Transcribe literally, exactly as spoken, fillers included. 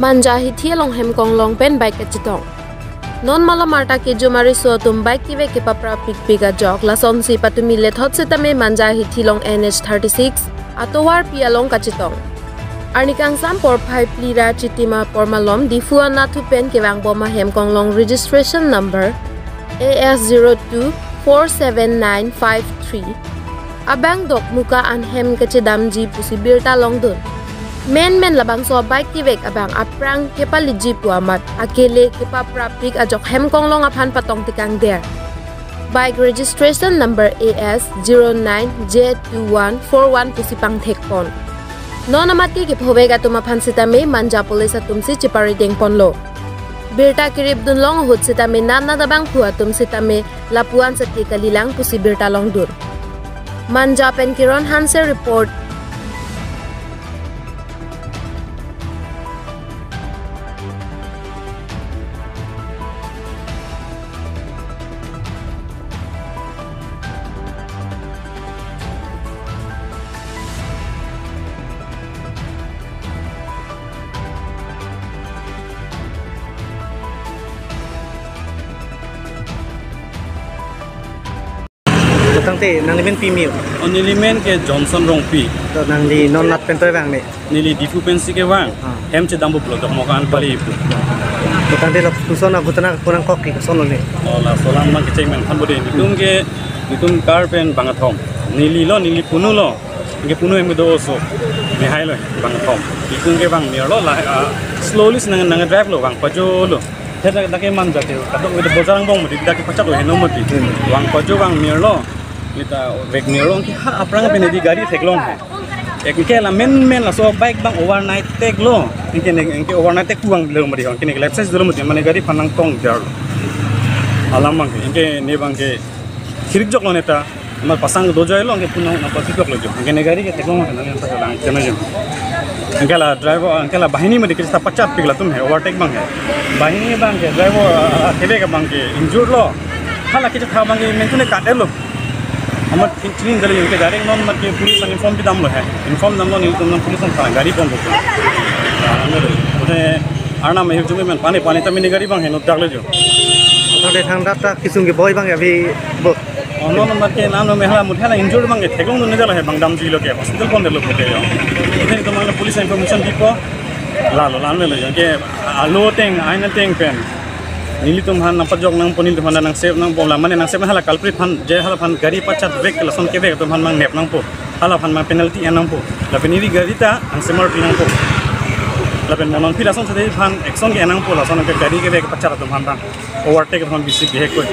Manja hithi along hem konglong pen bike kachetong. Non malom arta kejumari so atum bike kevek kepaprap pikpik ajok, lasonsi patumi lethot setame Manja hithi along N H thirty-six atovarpi along kachetong. Arni kangsam porphai phli ra chitima pormalom Diphu anatthu pen kevang bom ahem konglong registration number A S zero two four seven nine five three abang dokmoka an hem kachedamji pusi birta longdun. Menmen labangso bike kevek abang aphrang kepaliji pu amat akele kepaprap pik ajok hem konglong aphan patong tekang der. Bike registration number A S zero nine J two one four one pusi pangthek pon. Non amat ke kephovek atum aphan setame Manja police atum si chepari deng ponlo. Birta keripdun long ahut setame nana dabang phu atum setame lapuan sat ke kalilang pusi birta longdun. Manja pen Kiron Hanse report. Tangte nangli men pimi o? O, neli men ke Johnson Rongpi. To nangli non nat pen toi vang ne? Neli Diphu pensi kevang. Ah. Hem chedam pu pulo dokmoka an pali pu. To tangte lapuson abutana kunang kok ke koson lo ne? O, laso alam abang kecheng men than bode. Netum ke, netum car pen bang athom. Neli lo, neli punu lo. Ke punu em do oso. Nehai lo bang athom. Netum ke bang mir lo la, ah, slowly si nang, nang drive lo bang pajo lo. He dak, dak ke Manja ke, kadok ke bojar angbong mati, dak ke pachak lo heno mati. Hmm. Bang pajo bang mir lo. Neta vek mir lo, ke ha aphrang pen di gari theklong he. Anke la menmen laso bike bang overnight thek lo. Anke ne, anke overnight thek pu bang lo mati, anke ne left side dolo mati, mane gari phan nangtong jar lo. Alam abang ke, anke ne abang ke khirik jok lo neta. Amat pasang do joi lo, anke punu nangpasi jok lo jo. Anke ne gari ke theklong, anke ne nangta lang kena jo. Anke la driver, anke la banghini mati ke ta pachat pik latum he, overtake abang he. Banghini abang ke driver, ah, kevek abang ke injured lo. Hala kechetha abang ke mentu ne kat lo. Amat chin-, chini jali anke direct non amat ke police an inform pidam lo he. Inform dam lo, netum non police an tha gari pon lo. Ah, anke lo. Ode arnam ahir jumi men pani pani ta mini gari abang he nut dak lo jo. Tangte thangta ta kesung keboi abang ya bi bo. O, non amat ke nano me hala mut hala injured abang ke theklongdun ne jala he bang damji lo ke hospital pon lo ke yo. Netum abang police information pipo. Lalo lan me lo jo ke alo ateng, ain ateng pen. Nelitum aphan nangpajok nangpo, nelitum aphan nang save nangpo, la mane nang save hala culprit aphan, je hala aphan gari pachat vek lason kevek atum aphan nang nep nangpo. Hala aphan nang penalty en nangpo. Lapen iri gari ta nang semar pi nangpo. Lapen mo non phi lason sade aphan action ke en nangpo, lason ke gari kevek pachat atum aphan ta. Overtake aphan bisi bihek ko.